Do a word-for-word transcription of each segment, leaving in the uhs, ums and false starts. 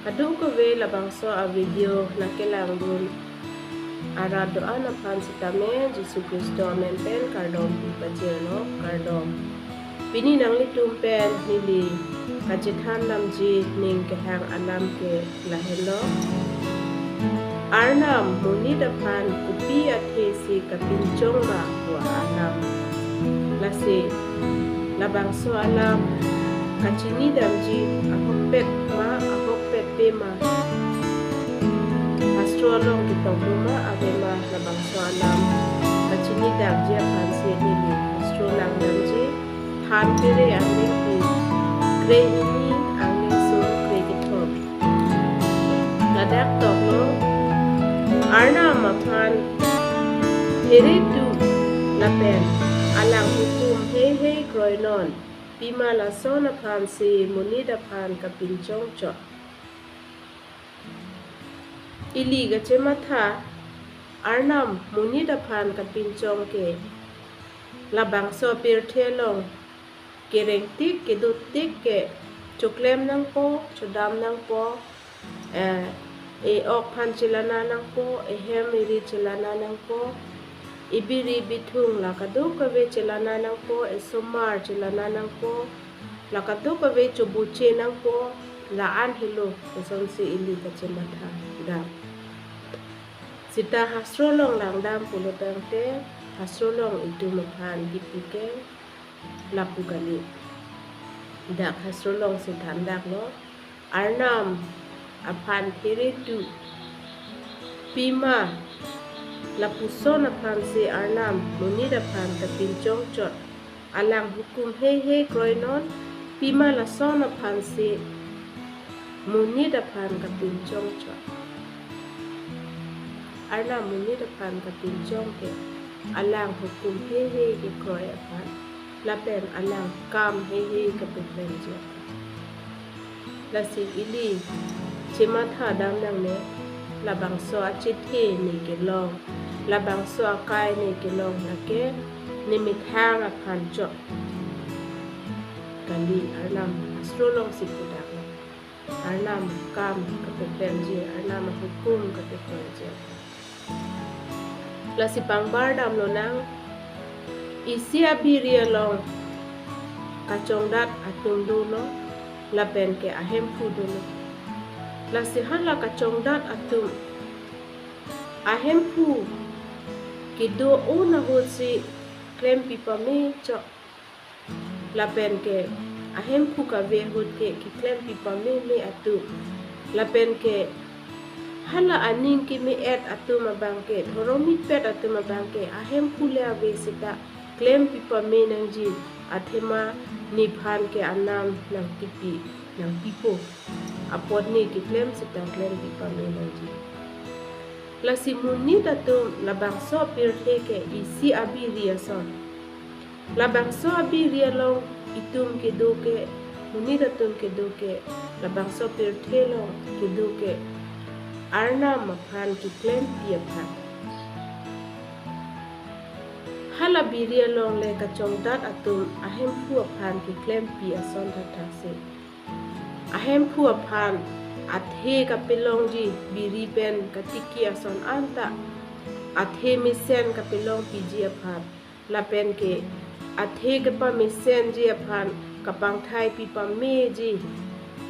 Kadokave labangso a-video nangkelangdun arat do-an aphan sitame Jisu Khristo amen pen kardom pajirlo, kardom. Pini nanglitum pen neli kachethan damji ning kehang alam ke lahenlo. Arnam monit aphan kopi athe si kapinchong ma pu alam. Lasi labangso alam kachini damji ahokpet ma, ahokpet pe ma, hastro along ketok do ma ave ma, labangso alam kachini damji aphan si neli hastro lang damji. Than Phere angdengpi kre-hini, angdengso kre-kethom. Ladak toklo, Arnam aphan phere tu lapen alang hukum heihei kroinon, pima lason aphan si monit aphan kapinchong chot. Ili kachematha, Arnam monit aphan kapinchong ke labangso pirthe along kereng tik, kedo tik ke choklem nangpo, chodam nangpo, eh, e-ok aphan chelana nangpo, ehem eri chelana nangpo, ebiri bithung la kadokave chelana nangpo, esomar chelana nangpo, la kadokave chobuche nangpo, la-an helo, kosonsi ili kachematha dam. Sita hastro along langdam pulo tangte, hastro along itum aphan kipi ke lapu kali. Dak hastro alongsi thandaklo, Arnam aphan phere tu, pima lapuson aphan si Arnam monit aphan kapinchong chot, alang hukum heihei kroinon, pima lason aphan si monit aphan kapinchong chot. Arnam monit aphan kapinchong ke alang hukum heihei kekroi aphan lapen alang kam heihei kapeklemji aphan. Lasi ili chematha dam nangne, labangso achethe ne kelong, labangso akai ne kelong lake nemethang aphan chot kali, Arnam hastro alongsi pudak. Arnam kam kapeklemji, Arnam ahukum kapeklemji. Lasi pangbar damlonang, isi abiri along kachongdat atum dolo, lapen ke ahemphu dolo. Lasi hala kachongdat atum ahemphu kedo-o ahut si klempi pame chot. Lapen ke ahemphu kave ahut ke keklempi pameme atum. Lapen ke hala aning keme-et atum abang ke, dhorom mepet atum abang ke, ahemphu le ave seta klempi pame nangji, athema nephan ke anam nangkipi, nangpipo. Apot ne keklem seta klempi pame nangji. Lasi monit atum labangso pirthe ke isi abiri ason. Labangso abiri along itum kedo ke, monit atum kedo ke, labangso pirthe along kedo ke Arnam aphan keklempi aphan. Hala biri along le kachongdat atum ahemphu aphan keklempi ason thakthaksi. Ahemphu aphan athe kapelongji biri pen katiki ason anta, athe mesen kapelongpiji aphan, lapen ke athe kepamesenji aphan kapangthai pi pameji,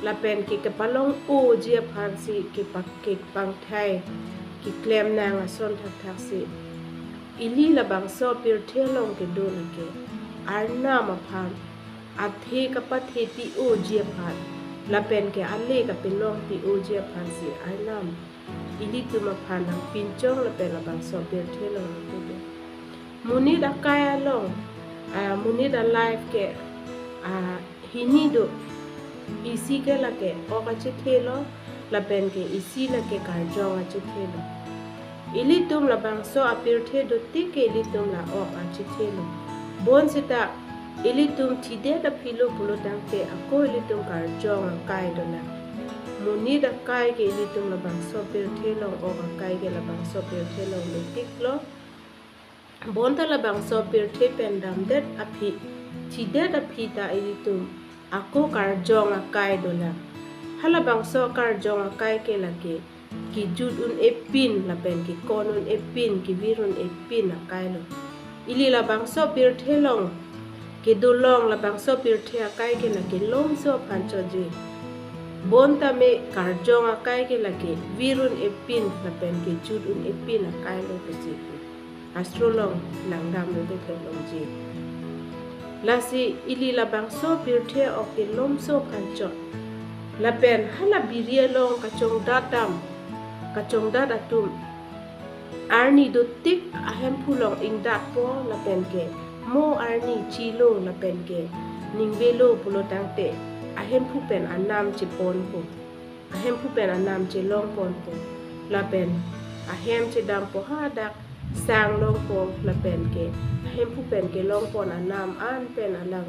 lapen ke kepalong-oji aphan si kepa-, kepangthai keklem nang ason thakthaksi. Ili labangso pirthe along kedo lake Arnam aphan athe kapathe pi-oji aphan, lapen ke ale kapelongpi-oji aphan si Arnam ilitum aphan nangpinchong lapen labangso pirthe along nangkedo. Monit akai along, ah, monit a-life ke, ah, hini do. Isi ke lake ok achethe lo, lapen ke isi lake karjong achethe lo. Ilitum labangso apirthe dotik ke ilitum la ok achethe lo. Bonseta ilitum thidet aphi lo pulo tangte ako ilitum karjong akai dolang. Monit akai ke ilitum labangso pirthe along ok akai ke labangso pirthe along dotik lo. Bonta labangso pirthe pen damdet aphi, thidet aphi ta ilitum ako karjong akai dolang. Halabangso karjong akai ke lake kejut un-epin lapen kekon un-epin, kevir un-epin akai lo. Ili labangso pirthe along kedolong labangso pirthe akai ke lake lomso aphan chotji. Bonta me karjong akai ke lake vir un-epin lapen kejut un-epin akai lo pusi hastro along langdam lote theklongji. Lasi ili labangso pirthe ok ke lomso aphan chot. Lapen hala biri along kachongdat dam, kachongdat atum arni dotik ahemphu along ingdatpo lapen ke mo arni chilo lapen ke ningvelo pulo tangte ahemphu pen anam cheponpo. Ahemphu pen anam chelongponpo. Lapen ahem chedampo hadak sang longpo lapen ke ahemphu pen kelongpon anam an pen alang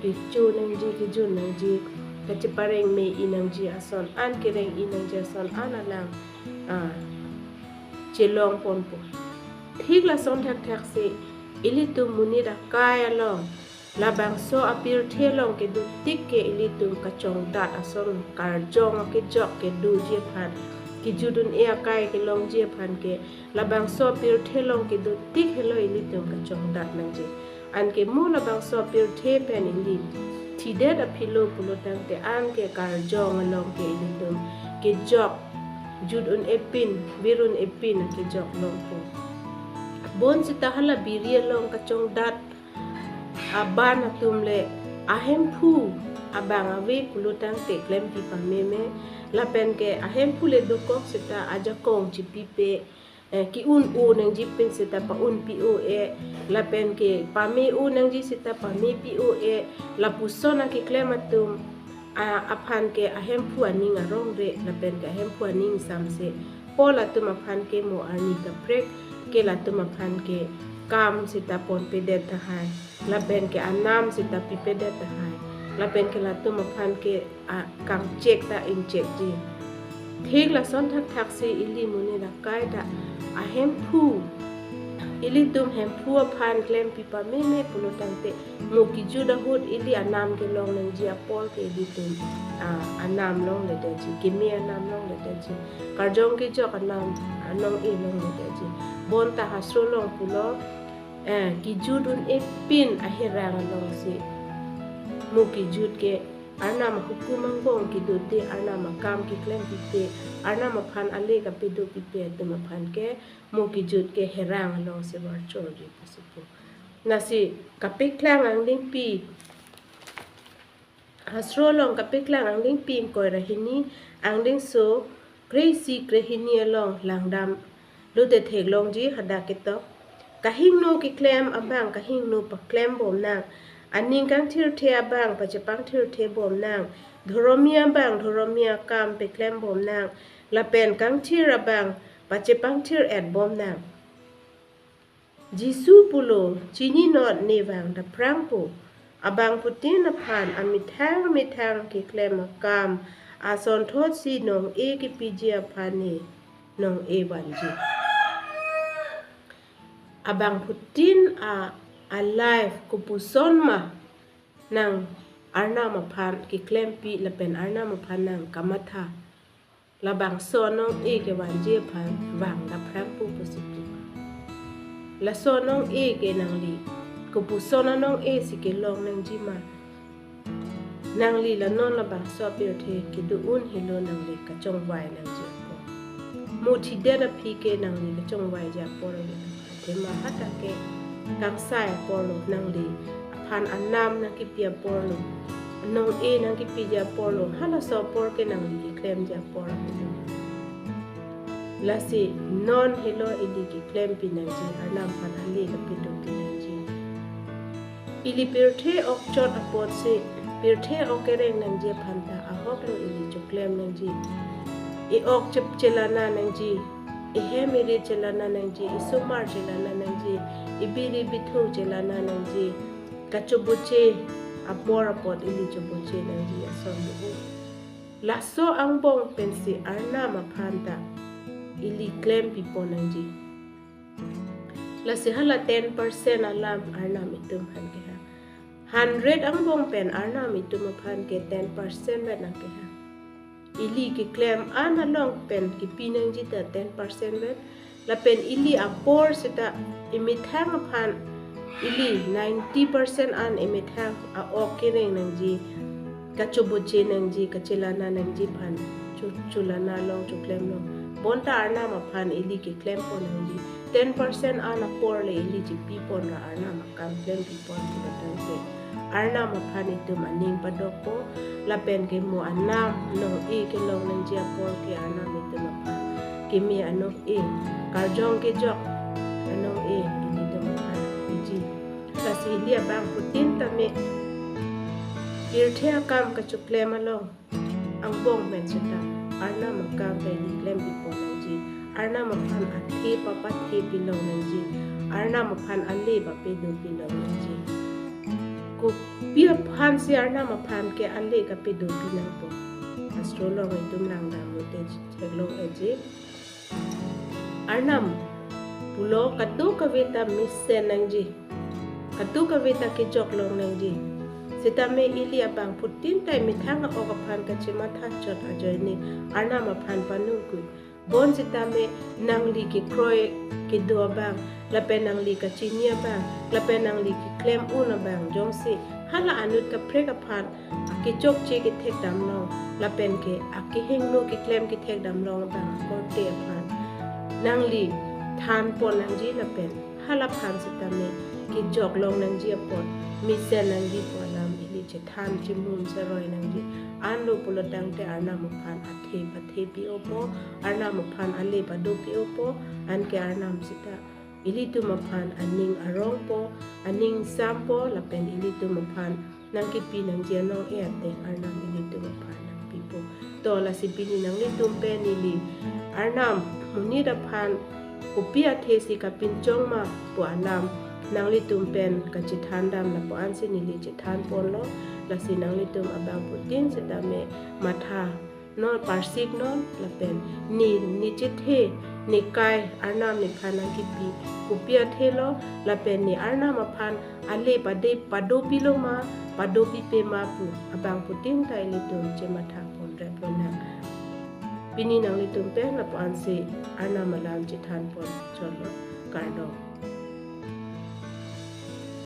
kecho nangji, kejun nangji, kachepareng me-i nangji ason an, kereng-i nangji ason an alang, ah, chelongponpo. Thik lason thakthak si ilitum monit akai along labangso apirthe along kedotik ke ilitum kachongdat ason karjong akejok kedoji aphan, kejut un-e akai kelongji aphan ke labangso apirthe along kedotik helo ilitum kachongdat nangji. Anke mo labangso apirthe pen ili thidet aphi lo pulo tangte anke karjong along ke ilitum kejok jut un-epin, vir un-epin kejok longpo. Bonsita hala biri along kachongdat aban atum le ahemphu abang ave pulo tangte klempi pameme, lapen ke ahemphu le dokok sita ajakong chipipe, eh, ke-un-o nangji pen sita pa-unpi-o-e, lapen ke pame-o nangji sita pamepi-o-e, lapuson akeklem atum, a, aphan ke ahemphu aning arongre, lapen ke ahemphu aning samse, po latum aphan ke mo arni kaprek ke latum aphan ke kam sita ponpedet tahai, lapen ke anam sita pipedet tahai, lapen ke latum aphan ke, a, kangchek ta ingchekji. Thik lason thakthak si ili monit akai ta ahemphu, ilitum hemphu aphan klempi pameme pulo tangte mo kejut ahut ili anam kelong nangji apor ke ilitum, ah, anam longledetji, keme anam longledetji, karjong kejok anam, ah, nong-e longledetji. Bonta hastro along pulo, eh, kejut un-epin aherang alongsi mo kejut ke Arnam ahukum angbong kedote, Arnam akam keklem pite, Arnam aphan ale kapedo pipe atum aphan ke mo kejut ke herang alongsi varchorji pusi pu. Lasi kapeklang angdengpi, hastro along kapeklang angdengpi ingkoi ra hini, angdengso kre-isi kre-hini along langdam lote theklongji hadak ketok. Kahingno keklem abang kahingno paklem bom nang. Aning kangthirthe abang pachepangthirthe bom nang. Dhoromi abang dhoromi akam peklem bom nang. Lapen kangthir abang pachepangthir-et bom nang. Jisu pulo, chini non ne vang daphrangpo. Abangphutin aphan amethang methang keklem akam asonthotsi nong-e kepiji aphan ne nong-e vanji. Abangphutin a, a life kopuson ma nang Arnam aphan keklempi lapen Arnam aphan nang kamatha, labangso nong-e kevanji aphan vang daphrangpo pusi pu. Laso nong-e ke nangli kopuson anong-e si kelong nangji ma? Nangli la non labangso apirthe kedo-un helo nangli kachongvai nangji apor. Mo thidet aphi ke nangli kachongvaiji apor lo. Athema hadak ke kangsai apor lo, nangli aphan anam nangkepi apor lo, nong-e nangkepiji apor lo, halaso apor ke nangli keklemji apor lo. Lasi non helo ili keklempi nangji, Arnam aphan ale kapedopi nangji. Ili pirthe ok chot apotsi, pirthe ok kereng nangji aphan ta ahok lo ili choklem nangji. E-ok chep chelana nangji, ehem erit chelana nangji, esomar chelana nangji, ebiri bithu chelana nangji, kachoboche apor apot ili choboche nangji ason do. Laso angbong pensi Arnam aphan ta ili klempipon nangji. Lasi hala ten percent alam Arnam itum aphan keha. Hundred angbong pen Arnam itum aphan ke ten percent vet nangkeha. ili keklem an along pen kipi nangji ta ten percent vet. Lapen ili apor seta emethang aphan ili ninety percent an emethang a-ok kereng nangji, kachoboche nangji, kachelana nangji aphan chu-, chulana long, chuklem long. Bonta Arnam aphan ili keklem pon nangji. Ten percent an apor le ili chipi pon ra Arnam akam klem pi pon pulo tangte, Arnam aphan itum aning padokpo, lapen ke mo anam nong-e kelong nangji apor ke Arnam itum aphan keme anong-e, karjong kejok anong-e ilitum aphan piji. Lasi ili abangphutin tame pirthe akam kachoklem along angbong pen seta Arnam akam ta ili klem pi pon nangji. Arnam aphan athe papathe pi long nangji. Arnam aphan ale papedo pi long nangji. Kopi aphansi Arnam aphan ke ale kapedo pi nangpo? Hastro along itum langdam lote theklong-eji. Arnam pulo kadokave ta mesen nangji, kadokave ta kejok long nangji. Sitame ili abangphutin ta emethang a-ok aphan kachematha chot ajoine Arnam aphan panungkui. Bonsitame nangli kekroi kedo abang, lapen nangli kachini abang, lapen nangli keklem un abang jongsi hala anut kaprek aphan akechokche kethek dam long, lapen ke akehingno keklem kethek dam long abang akorte aphan nangli than pon nangji, lapen halaphan sitame kejok long nangji apot mesen nangji pu alam ili chethan chimum cheroi nangji. Anlo pulo tangte Arnam aphan athe pathe pi-opo, Arnam aphan ale pado pi-opo, anke Arnam seta ilitum aphan aning arongpo, aning sampo, lapen ilitum aphan nangkipi nangji anong-e ateng Arnam ilitum aphan nangpipo. To lasi pini nanglitum pen ili Arnam monit aphan kopi athesi kapinchong ma pu alam nanglitum pen kachethan dam lapu ansi neli chethan ponlo. Lasi nanglitum abangphutin sitame matha non, parsik non, lapen ne, ne chethe, ne kai Arnam nephan nangkipi kopi athelo, lapen ne Arnam aphan ale pade pado pilo ma, pado pipe ma pu abangphutin ta ilitum chematha pon rep lonang. Pini nanglitum pen lapu ansi Arnam alam chethan pon chotlo, kardom.